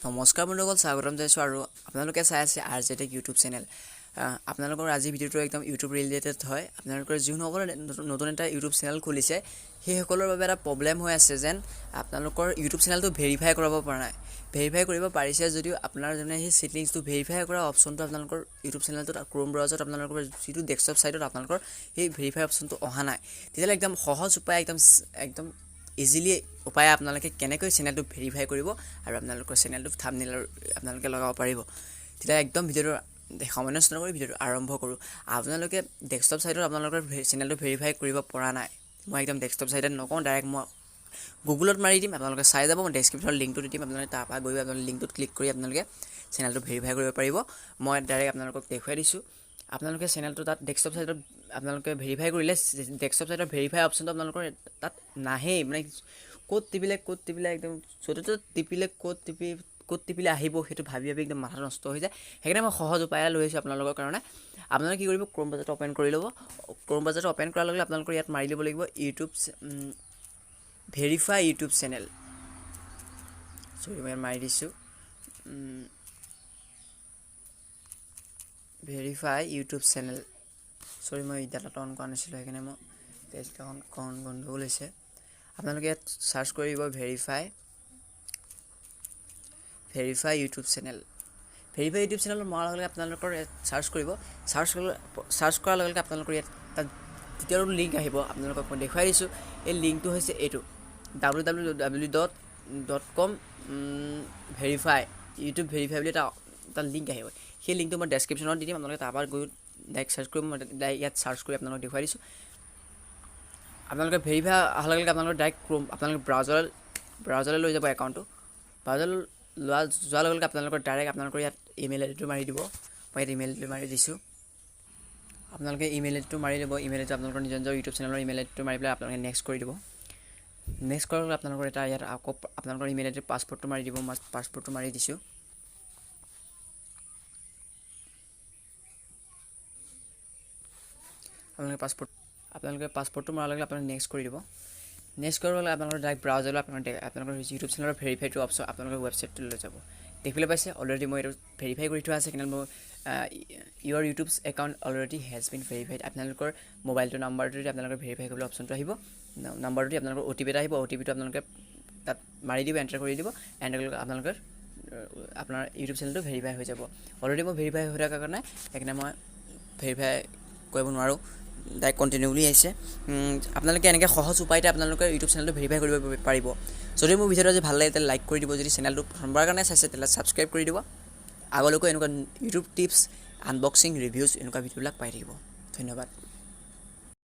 নমস্কাৰ বন্ধুসকল, স্বাগতম জনাইছোঁ আৰু আপোনালোকে চাই আছে R J tech YouTube channel. আপোনালোকৰ আজিৰ ভিডিঅ'টো একদম ইউটিউব ৰিলেটেড হয়। আপোনালোকৰ যোনসকলে নতুন এটা ইউটিউব চেনেল খুলিছে, সেইসকলৰ বাবে এটা প্ৰব্লেম হৈ আছে যেন আপোনালোকৰ ইউটিউব চেনেলটো ভেৰিফাই কৰাব পৰা নাই। ভেৰিফাই কৰিব পাৰিছে যদিও আপোনাৰ যেনে সেই ছেটিংছটো ভেৰিফাই কৰা অপশ্যনটো আপোনালোকৰ ইউটিউব চেনেলটোত ক্ৰ'ম ব্ৰাউজাৰত আপোনালোকৰ যিটো ডেস্কটপ ছাইটত আপোনালোকৰ সেই ভেৰিফাই অপশ্যনটো অহা নাই। তেতিয়াহ'লে একদম সহজ উপায়, একদম একদম ইজিলি উপায়, আপোনালোকে কেনেকৈ চেনেলটো ভেৰিফাই কৰিব আৰু আপোনালোকৰ চেনেলটো থাম্বনেইল আপোনালোকে লগাব পাৰিব। তেতিয়া একদম ভিডিঅ'টো সময় নষ্ট নকৰি ভিডিঅ'টো আৰম্ভ কৰোঁ। আপোনালোকে ডেস্কটপ ছাইটত আপোনালোকৰ চেনেলটো ভেৰিফাই কৰিব পৰা নাই। মই একদম ডেস্কটপ ছাইটত নকওঁ, ডাইৰেক্ট মই গুগলত মাৰি দিম, আপোনালোকে চাই যাব। মই ডেছক্ৰিপশ্যনত লিংকটো দি দিম, আপোনালোকে তাৰপৰা গৈ আপোনালোকে লিংকটোত ক্লিক কৰি আপোনালোকে চেনেলটো ভেৰিফাই কৰিব পাৰিব। মই ডাইৰেক্ট আপোনালোকক দেখুৱাই দিছোঁ। আপোনালোকে চেনেলটো তাত ডেস্কটপ ছাইটত আপোনালোকে ভেৰিফাই কৰিলে ডেস্কটপ ছাইটৰ ভেৰিফাই অপশ্যনটো আপোনালোকৰ তাত নাহেই। মানে ক'ত টিপিলে, ক'ত টিপিলে, একদম য'তে ত'ত টিপিলে, ক'ত টিপি ক'ত টিপিলে আহিব, সেইটো ভাবি ভাবি একদম মাথা নষ্ট হৈ যায়। সেইকাৰণে মই সহজ উপায় এটা লৈ আহিছোঁ আপোনালোকৰ কাৰণে। আপোনালোকে কি কৰিব? ক্ৰ'ম ব্ৰাউজাৰটো অ'পেন কৰি ল'ব। ক্ৰ'ম ব্ৰাউজাৰটো অ'পেন কৰাৰ লগে লগে আপোনালোকৰ ইয়াত মাৰি দিব লাগিব ইউটিউব ভেৰিফাই ইউটিউব চেনেল। চৰি, মই ইয়াত মাৰি দিছোঁ ভেৰিফাই ইউটিউব চেনেল। চৰি, মই ডাটাটো অন কৰা নাছিলোঁ, সেইকাৰণে মই পেজকেইখন গণ্ডগোল হৈছে। আপোনালোকে ইয়াত চাৰ্চ কৰিব verify YouTube channel. Verify YouTube চেনেলত মৰাৰ লগে লগে আপোনালোকৰ ইয়াত চাৰ্চ কৰিব। চাৰ্চ কৰাৰ লগে লগে আপোনালোকৰ ইয়াত তাত দ্বিতীয়টো লিংক আহিব। আপোনালোকক মই দেখুৱাই দিছোঁ। এই লিংকটো হৈছে এইটো www dot dot com verify YouTube verify বুলি এটা লিংক আহিব। সেই লিংকটো মই ডেছক্ৰিপশ্যনত দি দিম। আপোনালোকে তাৰপৰা গৈ ডাইৰেক্ট চাৰ্চ কৰিব। মই ডাইৰেক্ট ইয়াত চাৰ্চ কৰি আপোনালোকক দেখুৱাই দিছোঁ। আপোনালোকে ভেৰিফাই অহাৰ লগে লগে আপোনালোকৰ ডাইৰেক্ট ক্ৰ'ম আপোনালোকে ব্ৰাউজাৰলৈ লৈ যাব একাউণ্টটো। ব্ৰাউজাৰলৈ যোৱাৰ লগে লগে আপোনালোকৰ ডাইৰেক্ট আপোনালোকৰ ইয়াত ইমেইল আই ডিটো মাৰি দিব। মই ইয়াত ইমেইল আইডিটো মাৰি দিছোঁ। আপোনালোকে ইমেইল আইডিটো মাৰি ল'ব। ইমেইল আইডিটো আপোনালোকৰ নিজৰ নিজৰ ইউটিউব চেনেলৰ ইমেইল আইডিটো মাৰি পেলাই আপোনালোকে নেক্সট কৰি দিব। নেক্সট কৰাৰ লগে আপোনালোকৰ এটা ইয়াত আকৌ আপোনালোকৰ ইমেইল আইডিৰ পাছৱৰ্ডটো মাৰি দিব। মই পাছৱৰ্ডটো মাৰি দিছোঁ। আপোনালোকে পাছৱৰ্ডটো মৰাৰ লগে লগে আপোনালোকে নেক্সট কৰি দিব। নেক্সট কৰাৰ লগে আপোনালোকৰ ডাইৰেক্ট ব্ৰাউজাৰলৈ আপোনালোকৰ ইউটিউব চেনেলৰ ভেৰিফাইটো অপশ্যন আপোনালোকৰ ৱেবছাইটটোলৈ লৈ যাব। দেখিবলৈ পাইছে, অলৰেডি মই এইটো ভেৰিফাই কৰি থোৱা আছে। সেইকাৰণে মোৰ "Your YouTube account already has been verified"। আপোনালোকৰ মোবাইলটো নাম্বাৰটো দি আপোনালোকৰ ভেৰিফাই কৰিবলৈ অপশ্যনটো আহিব। নাম্বাৰটো দি আপোনালোকৰ অ' টি পি এটা আহিব। অ' টি পিটো আপোনালোকে তাত মাৰি দিব, এণ্টাৰ কৰি দিব। এণ্টাৰ কৰি আপোনাৰ ইউটিউব চেনেলটো ভেৰিফাই হৈ যাব। অলৰেডি মই ভেৰিফাই হৈ থকাৰ কাৰণে সেইকাৰণে মই ভেৰিফাই কৰিব নোৱাৰোঁ। ডাইৰেক্ট কণ্টিনিউ বুলি আহিছে। আপোনালোকে এনেকৈ সহজ উপায়তে আপোনালোকে ইউটিউব চেনেলটো ভেৰিফাই কৰিব পাৰিব। যদি মোৰ ভিডিঅ'টো আজি ভাল লাগে, তেতিয়াহ'লে লাইক কৰি দিব। যদি চেনেলটো প্ৰথমবাৰৰ কাৰণে চাইছে, তেতিয়াহ'লে ছাবস্ক্ৰাইব কৰি দিব। আগলৈকো এনেকুৱা ইউটিউব টিপছ, আনবক্সিং, ৰিভিউজ এনেকুৱা ভিডিঅ'বিলাক পাই থাকিব। ধন্যবাদ।